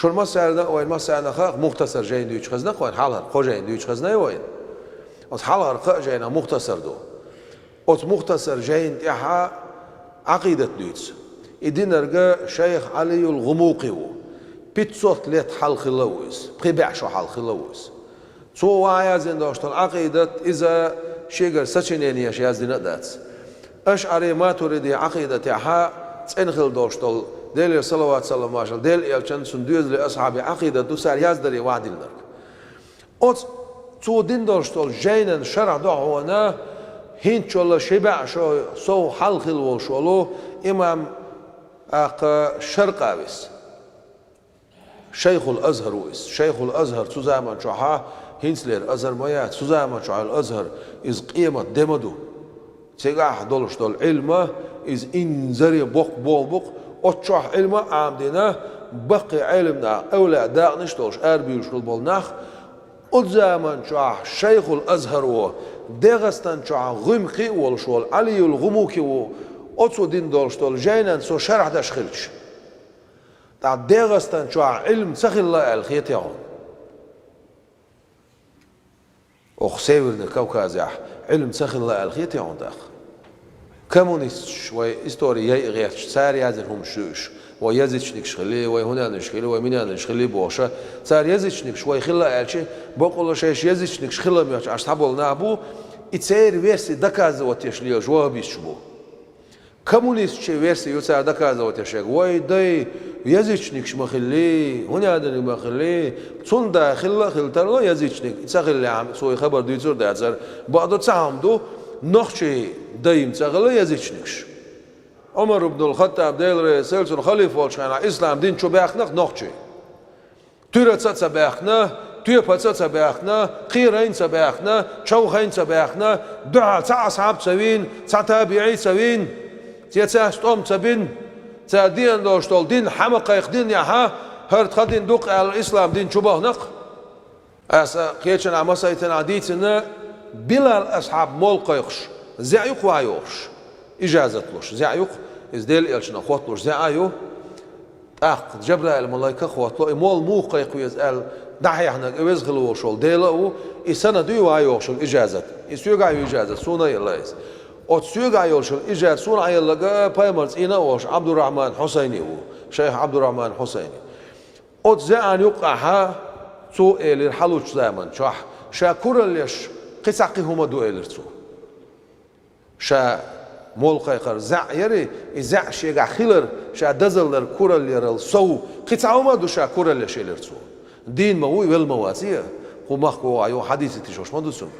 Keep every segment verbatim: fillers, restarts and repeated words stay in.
Шуна массарна а вайн, массарна а хаьа, Мухтасар жайна дуьйцуш хезна-кх вайн, хьалхара кхо жайна дуьйцуш хезна вайн. Оцу хьалхара кхаа жайнах Мухтасар ду. Оцу Мухтасар жайна тӀехь Ӏакъидат дуьйцу. И динарг шайх Ӏалиюл ГӀумукъи ву. Пятьсот лет хьалха хилла ву иза, пхи бӀе шо хьалха хилла ву иза. Цо ваха яздина долуш долу Ӏакъидат, иза шегара сочиненеш яздина а дац. АшӀари-матуриди Ӏакъидатехь цӀена хилла долуш долу, Делера салават-салам-маршалла, Делан элчанна, цуьнан доьзалийн асхьабийн Ӏакъидат ду цара яздаре ваха диллинарг. Оцу цо дина долуш долу жайнан шархь до хьуна, хӀинцачул ши бӀе шо сов хьалха хилла волуш волу имам, тӀаккха, Шаркъавис. Шайхул Азхар ву иза. Шайхул Азхар цу заман чохь, хӀинцалера Азхар ма яц, цу заман чохь йолу Азхар, иза къемат де ма ду. Цигахь долуш долу Ӏилма, иза инзаре боккха болх бу-кх, оцу чохь Ӏилма а Ӏамадина, баккхий Ӏелам нах, эвлаяъ дакъанаш а долуш, арабуьйлуш хилла болу нах. Оцу заман чохь Шайхул Азхар ву, ДегӀастан чохь гӀуьма кхиа волуш волу Ӏалиюл ГӀумукъи ву, оцо дина долуш долу жайнан цо шархь деш хилча. ТӀаккха ДегӀастан чохь Ӏилма ца хилла аьлла хетий хьуна? Оха Северный Кавказехь Ӏилма ца хилла аьлла хетий хьуна тӀаккха? Коммунисташ вай истори яйа гӀерташ, цара яздина хӀуманаш ю уьш. Вай язычникаш хили, вай хӀунанаш хили, вай минанаш хили бохуш. Цара язычникаш вай хилла аьлча, бакъалла шайша язычникаш хилла моьттуш Ӏаш цхьаболу нах бу, и церан верси доказывать еш лелаш ваххабисташ бу. Коммунистийн верси ю цара доказывать еш ерг. Вай дай язычникаш ма хилли, хӀунаниг ма хилли, цуьнан да хилла а хила тарло язычник, ца хиллехь а цо и хабар дуьйцур а дацара. Бакъду, цхьа хӀума ду, нохчийн дай-м ца хилла язычникаш. Ӏумар ибн ал-Хаттаб, Дела реза хуьлда цунна, халифа волчу хенахь ислам дин чу баьхна-кх нохчий. Туьраца а ца баьхна, тоьпаца а ца баьхна, кхерайна а ца баьхна, човхайна а ца баьхна, дуьхьал цхьа асхьаб а ца вийна, цхьа табиӀий а ца вийна, цецаьрца тӀом а ца бина, цара деана долуш долу дин хьа ма кхайкхадинехь, хӀара тхан дин ду-кх аьлла, ислам дин чу бахна-кх. Аса кхечанхьа масех тӀехь дийцина, Билал асхьаб молла кхайкхош, зӀе ю-кх ван йохуш, ижазат луш, зӀе ю-кх, иза Делан элчанах хотталуш зӀе а ю. ТӀаккха Жабраил-малайка хоттало, и молла муха кхайкха веза аьлла, дӀахьехнарг и веза хилла волуш волу Дела а ву, и санна дуй ван йохуш йолу ижазат. И соьгахь ю ижазат, суна а елла иза. Оцу соьгахь йолуш йолу ижазат суна Ӏелларг пайхамар цӀийна а волуш Ӏабдуррахьман Хьусайни ву, шайх Ӏабдуррахьман Хьусайни. Оцу зӀеан юккъехь цо элира хьалучу заман чохь, ша кураллеш кхин цхьа кхин хӀума ду, элира цо. Ша молла кхайкхар зӀе яри, и зӀе шегахь хилар, ша дозалларг кураллерал сов, кхин цхьа хӀума а ду ша кураллеш, элира цо. Дийна ма ву и, велла ма вац и, кху махка вогӀу, юха хьадисийтуш ма ду цунна.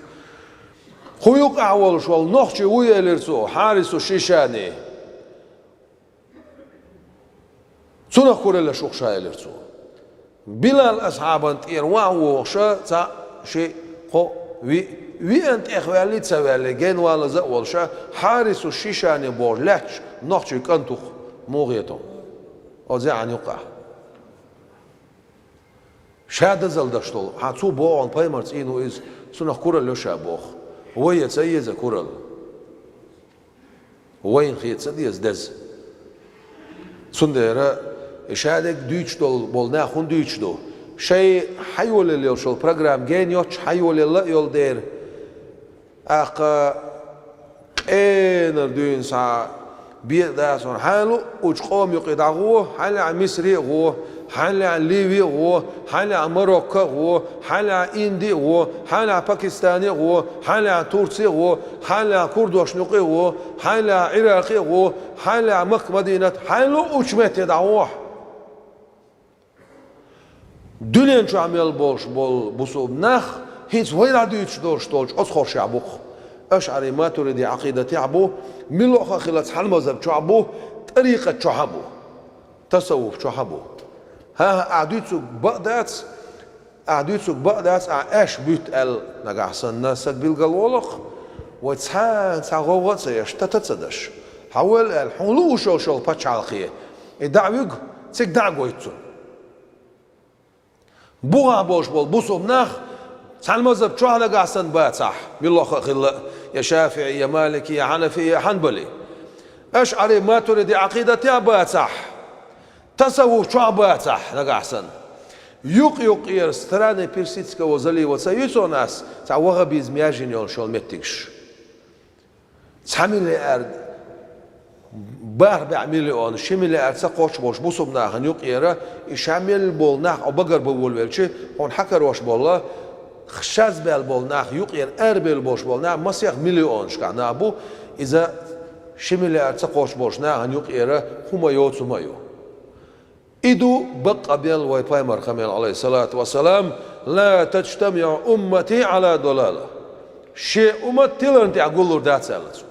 Кху юккъехь волуш волу нохчи ву, элира цо, Хьарису Шишани. Цунах кураллеш ву-кх ша, элира цо. Билал асхьабан тӀера ван а вогӀуш, цхьаъ, шиъ, кхоъ, виъ, виъна тӀехваьллий, ца ваьллий, генвалаза а волуш, Хьарису Шишани бохуш лаьтташ нохчийн кӀант ву-кх, муха хета хьуна? Оцу зӀеан юккъехь. Ша дозалла деш долу, хьан цо боху хьуна пайхамар цӀийна ву иза, цунах куралла йо ша боху. Вай ян ца еза куралла? Вайна хета ца деза деза. Цундела и шадерг дуьйцуш долу болу нах хӀунда дуьйцуш ду? Шайн хьайолаелла йолу программа гена йоццуш хьайолаелла а йолу дера. ТӀаккха къенара дуьйна схьа бен а дац хьуна, хьайн луъучу къоман юкъе дӀагӀо, хьайн лаьа Мисре а гӀо, хьайн лаьа Ливи а гӀо, хьайн лаьа Марокко а гӀо, хьайн лаьа Инди а гӀо, хьайн лаьа Пакистане а гӀо, хьайн лаьа Турци а гӀо, хьайн лаьа курдошна юкъе а гӀо, хьайн лаьа Ӏиракъи а гӀо, хьайн лаьа Макка-Мадинат, хьайн луъучу метте дӀагӀо хьо. Дуьнен чохь мел болуш болу бусулба нах хӀинца вай дӀадуьйцуш долуш долчу оцу хоршехь бу-кх. АшӀари-матуриди Ӏакъидатехь бу, муьлхха а хилла цхьана мазхӀаб чохь бу, тӀарикъат чохь а бу, тасаввуф чохь а бу. ХӀан-хӀа, ахь дуьйцург бакъ дац, ахь дуьйцург бакъ дац, ахь аьшка буьту аьлла нагахь санна стаг билгалволу-кх, вай цхьа, цхьа гӀовгӀа а ца еш, тата а ца деш. Хьан вуьйла аьлла, хьуна лууш йолуш йолу пачхьалкхе и дӀа а вуьгу, цига дӀа а гойту цунна. Бухахь болуш болу бусулба нах цхьана мазхӀаб чохь нагахь санна бацахь, муьлхха а хилла, я шафиӀи, я малики, я хьанафи, я хьанбали. АшӀари-матуриди Ӏакъидатехь бацахь, тасаввуф чохь бацахь нагахь санна. Юкъ-юкъера страны Персидского залива ца ю цо нас, цхьа ваххабизм яьржина йолуш йолу меттигаш. Цхьа миллиард, бархӀ бӀе миллион, ши миллиард ца кхоччуш болуш бусулба нахана юкъера, и ша мел болу нах хьо багара бан волавелча, хьуна хьакарош болу, шазбаьлла болу нах юкъера арабевлла болуш болу нах масех миллионашкахь нах бу, иза ши миллиард ца кхоччуш болуш нахана юкъера хӀума йоцу ма ю. И ду бакъ къамел вай пайхамар къамел, алейхиссалату вассалам: «Ла таджтамиъу уммати ала далала». Шен уммат тиларна тӀехь гуллур дац аьлла цо.